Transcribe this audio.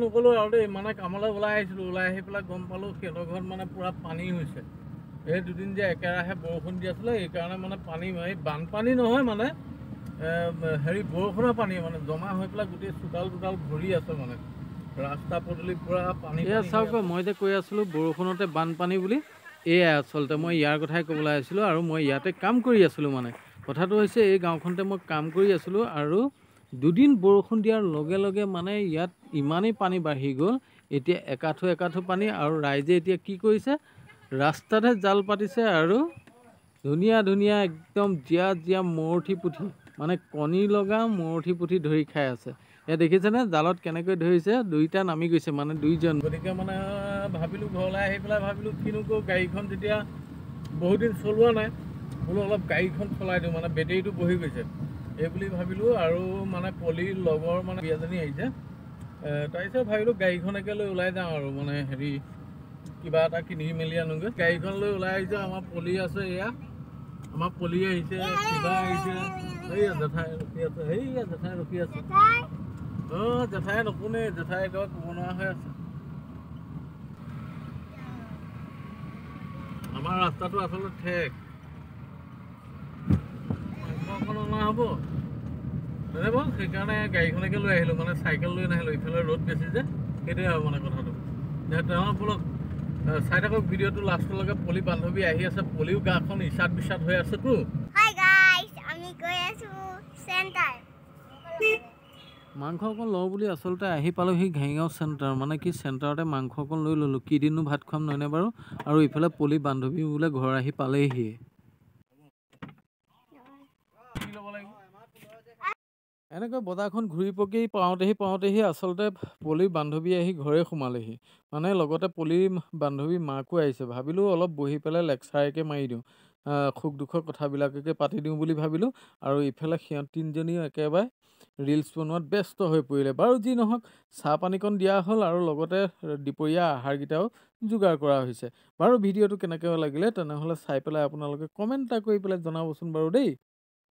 নগ'লো আৰু দেই, মানে কামলৈ ওলাই আহিছিলোঁ। ওলাই আহি পেলাই গম পালোঁ সিহঁতৰ ঘৰত মানে পূৰা পানী হৈছে। এই দুদিন যে একেৰাহে বৰষুণ দি আছিলে, সেইকাৰণে মানে পানী, এই বানপানী নহয় মানে হেৰি বৰষুণৰ পানী মানে জমা হৈ পেলাই গোটেই চোতাল তোতাল ভৰি আছে, মানে ৰাস্তা পদূলি পূৰা পানী। এয়া চাওক, মই যে কৈ আছিলোঁ বৰষুণতে বানপানী বুলি, এয়াই আচলতে মই ইয়াৰ কথাই ক'বলৈ আহিছিলোঁ। আৰু মই ইয়াতে কাম কৰি আছিলোঁ, মানে কথাটো হৈছে এই গাঁওখনতে মই কাম কৰি আছিলোঁ আৰু দুদিন বৰষুণ দিয়াৰ লগে লগে মানে ইয়াত ইমানেই পানী বাঢ়ি গ'ল, এতিয়া একাঠু একাঠু পানী। আৰু ৰাইজে এতিয়া কি কৰিছে, ৰাস্তাতহে জাল পাতিছে আৰু ধুনীয়া ধুনীয়া একদম জীয়া জীয়া মৰঠি পুঠি, মানে কণী লগা মৰঠি পুঠি ধৰি খাই আছে। এয়া দেখিছেনে জালত কেনেকৈ ধৰিছে, দুইটা নামি গৈছে মানে দুইজন। গতিকে মানে ভাবিলোঁ ঘৰলৈ আহি পেলাই ভাবিলোঁ কিনো কৰোঁ, গাড়ীখন যেতিয়া বহুত দিন চলোৱা নাই বোলো অলপ গাড়ীখন চলাই দিওঁ, মানে বেটেৰীটো বহি গৈছে এই বুলি ভাবিলোঁ। আৰু মানে পলিৰ লগৰ মানে এজনী আহিছে, তাৰপিছত ভাবিলোঁ গাড়ীখনকে লৈ ওলাই যাওঁ আৰু মানে হেৰি কিবা এটা কিনি মেলি আনোগৈ। গাড়ীখন লৈ ওলাই আহিছে, আমাৰ পলি আছে, এয়া আমাৰ পলি আহিছে, কিবা আহিছে, সেইয়া জেঠাই ৰখি আছে, সেইয়া জেঠাই ৰখি আছে। অঁ জেঠাই নুশুনে, জেঠাই একেবাৰে ক'ব নোৱাৰা হৈ আছে। আমাৰ ৰাস্তাটো আচলতে ঠেক, মাংস অকণ অনা হ'ব বাৰু, সেইকাৰণে গাড়ীখনকে লৈ আহিলোঁ, মানে চাইকেল লৈ নাহিলোঁ, ইফালে ৰ'দ বেছি যে, সেইটোৱে আৰু মানে কথাটো। তেওঁ বোলক চাই থাকক ভিডিঅ'টো লাষ্টলৈকে। পলি বান্ধৱী আহি আছে, পলিও গাখন ইচাত বিচাত হৈ আছেতো। মাংস অকণ লওঁ বুলি আচলতে আহি পালোহি ঘাঁহিগাঁও চেণ্টাৰ, মানে কি চেণ্টাৰতে মাংস অকণ লৈ ল'লোঁ, কিদিননো ভাত খুৱাম নহয়নে বাৰু। আৰু ইফালে পলি বান্ধৱী বোলে ঘৰ আহি পালেহিয়ে। এনেকৈ বজাৰখন ঘূৰি পকি পাওঁতেহি পাওঁতেহি আচলতে পলিৰ বান্ধৱী আহি ঘৰে সোমালেহি, মানে লগতে পলিৰ বান্ধৱী মাকো আহিছে। ভাবিলোঁ অলপ বহি পেলাই লেকচাৰকে মাৰি দিওঁ, সুখ দুখৰ কথাবিলাককে পাতি দিওঁ বুলি ভাবিলোঁ। আৰু ইফালে সিহঁত তিনিজনীও একেবাৰে ৰিলচ বনোৱাত ব্যস্ত হৈ পৰিলে। বাৰু যি নহওক, চাহ পানীকণ দিয়া হ'ল আৰু লগতে দুপৰীয়া আহাৰকেইটাও যোগাৰ কৰা হৈছে। বাৰু ভিডিঅ'টো কেনেকৈ লাগিলে তেনেহ'লে চাই পেলাই আপোনালোকে কমেণ্ট এটা কৰি পেলাই জনাবচোন বাৰু দেই।